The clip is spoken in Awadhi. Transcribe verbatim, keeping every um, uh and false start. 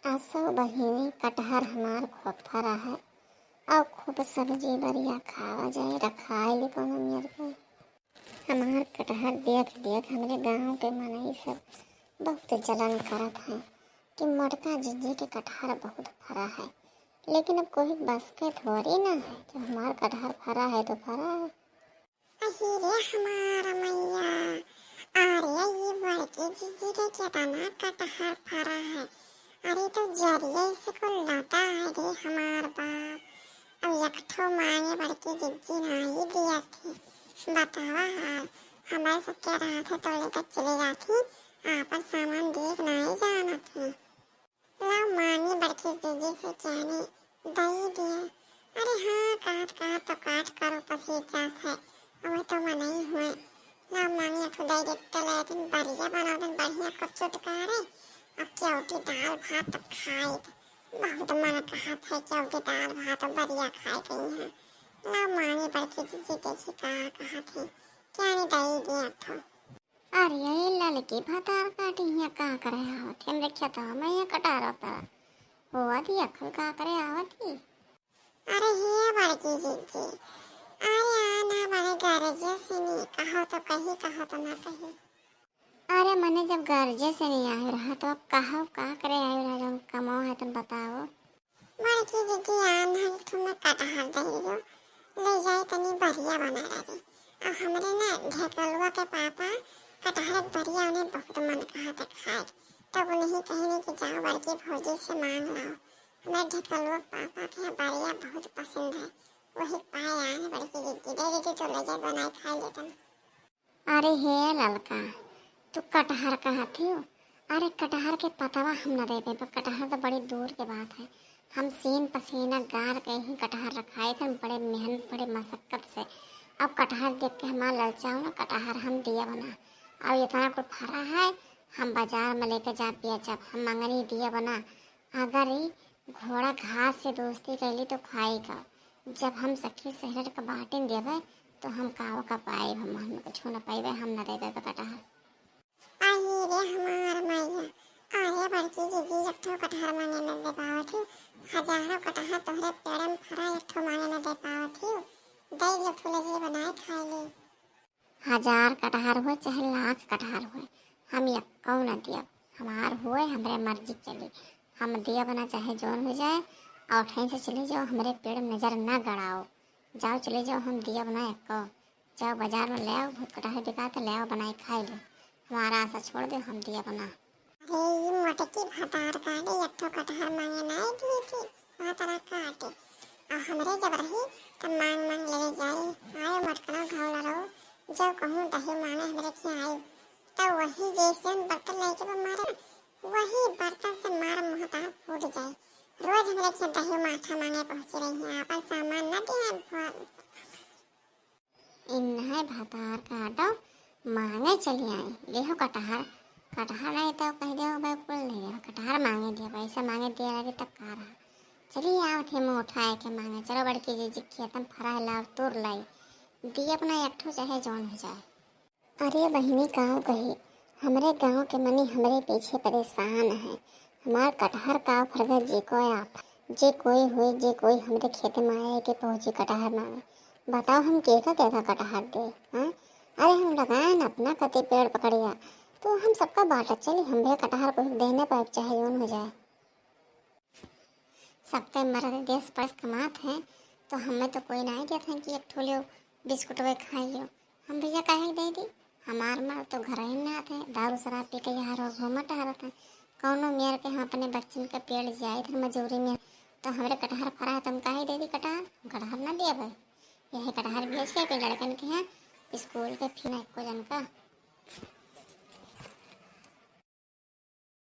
असो बहिनी कटहर हमार खूब फरा है, अउ खूब सब्जी बरिया खावा जाए, रखाए ले कोनो मेर के। हमार कटहर देख देख हमरे गाँव के मनई सब बहुत जलन करत हैं कि मोटका जिज्जी के कटहर बहुत फरा है, लेकिन अब कोई बस के थोड़ी ना है, जब हमार कटहर फरा है तो फरा है। अही रे हमार मैया, अरे ये बड़की जिज्जी के केतना कटहर फरा है। अरे तो जरिए से कुल लदा है रे हमार बाप। अब एक ठो मांगे बड़की जिज्जी नाई दिया थी। बतावा हाल, हमारे सबके रात है तो लेकर चले जाती, आपन सामान देख नाई जाना थी। लाओ मांगी बड़की जिज्जी से कहने दई दिया। अरे हाँ, कहत कहत तो काट करो पसीज जात है, अब तो मनई हुए। लाओ मांगी एक ठो दई देते ले दिन बरिया बना दिन बढ़िया कुछ चुटकारे, अब केवटी दाल भात तो खाई, बहुत मन कहत है केवटी दाल भात और बरिया खाए के यहाँ। लाओ मांगी बड़की जिज्जी देखी का कहत है, कहने दई दिया एक ठो। अरे ये ललकी भतार काटी हियाँ का करे आवत ही? हमरे खेतवा में हियाँ कटहर उतरा हुआ थी, अखल का करे आवत ही? अरे हे बड़की जिज्जी, अरे आ ना बड़े गरजे से नहीं, कहो तो कही, कहो तो ना कही। अरे मने जब गरजे से नहीं आए रहा तो अब कहो का करे आए रहा, जब कमाओ है तुम बताओ। बड़की जिज्जी आन हम तुम्हें कटहर दे दो, ले जाए तनी बरिया बना रही। और हमरे ना ढेकलुआ के पापा कटहर के बरिया उन्हें बहुत मन कहा था खाए, तब उन्हें कहने कि जाओ बड़की भौजी से मांग लाओ। हमारे ढेकलुआ के पापा के यहाँ बरिया बहुत पसंद है, वही पाए आए हैं बड़की जिज्जी, दे दीजिए तो ले जाए बनाए खा लेते हैं। अरे हे ललका, तू कटहर कहत हियो? अरे कटहर के पतवा हम न देबे, पर कटहर तो बड़ी दूर के बात है। हम सीन पसीना गार के ही कटहर रखाए थे, बड़े मेहनत, बड़े मशक्कत से। अब कटहर देख के हमार ललचाओ ना, कटहर हम दिया बना। अब इतना कुल फरा है, हम बाजार में लेके जा बेचब, हम मंगनी दिया बना। अगर ई घोड़ा घास से दोस्ती कैली तो खाई का? जब हम सखी सहेलर के बांटिन देबे तो हम का ओका पाइब, हम, हम कुछ न पाइबे, हम न देबे बे कटहर। आई रे हमार मैया, अरे बड़की जिज्जी एक ठो कटहर मांगे न दे पावत ही, हजारों कटहर तोहरे पेड़ में फरा, एक ठो मांगे न दे पावत ही, दे दे फूले जी बनाए खाए ले। हजार कटहर होए चाहे लाख कटहर होए, हम यक्कौ न दियब। हमार होए, हमरे मर्जी चली। हम दियब ना चाहे जौन हो जाए। और ठैं से चले जाओ, हमरे पेड़ में नजर ना गड़ाओ। जाओ चले जाओ, हम दियब ना यक्कौ। जाओ बाजार में ले आओ, बहुत कटहर बिकात, ले आओ बनाए खाए लो। हमारा आशा छोड़ दो, हम दियब ना। अरे, ई मोटकी भतार काटे, एक ठो कटहर मांगे नाई दी थी, भतारा काटे। और हमरे जब रही, तब मांग मांग लेवे जाई। आयो मोटकनो घौला रहो, जब कहूँ दही मांगे हमरे के आयो, तब वही जैसे हम बर्तन लेके वो मारे ना, वही बर्तन से मार मुंह तार फूट जाए। रोज हमरे के दही माठा मांगे पहुँचे रही है, आपन सामान न दिए भुआ। इन्हें भतार काटो, मांगे चली आई, लेहो कटहर। कटहर नहीं तो कह दे, भाई कुल नहीं दे, कटहर मांगे दिया, पैसा मांगे दिया लगे तब का रहा। चली आओ थे मुंह उठाए के मांगे, चलो बड़की जिज्जी खेतम फरा है, लाओ तोर लाई, दियब ना एक ठो चाहे जौन हो जाए। अरे बहिनी, काव कही, हमरे गांव के मनी हमरे पीछे परेशान है। हमार कटहर काव फरगा, जे कोई आप, जे कोई हुए, जे कोई हमरे खेत में आए के पहुँची कटहर मांगे। बताओ हम केका केका कटहर दे, हाँ? अरे हम लगाए न अपना कते पेड़ पकड़िया, तो हम सबका बांटा चली, हम भी कटहर को देने पाए चाहे जौन हो जाए। सबके मर्द देश परदेश कमात हैं, तो हमें तो कोई नाहीं देत हैं कि एक ठो लियो बिस्कुटवे खाई लियो। हम भैया काहे दे दी? हमार मर्द तो घर ही में नात है, दारू शराब पी के यहाँ रोज घूमत टहरत हैं। कौनो मेर के हम अपने बच्चन के पेड़ जियाई थे मजूरी में, तो हमरे कटहर फरा है, तो हम काहे दे दी कटहर? हम कटहर ना दिया भाई, यही कटहर बेच के अपने लड़कन के यहाँ स्कूल के फी ना एको जन का।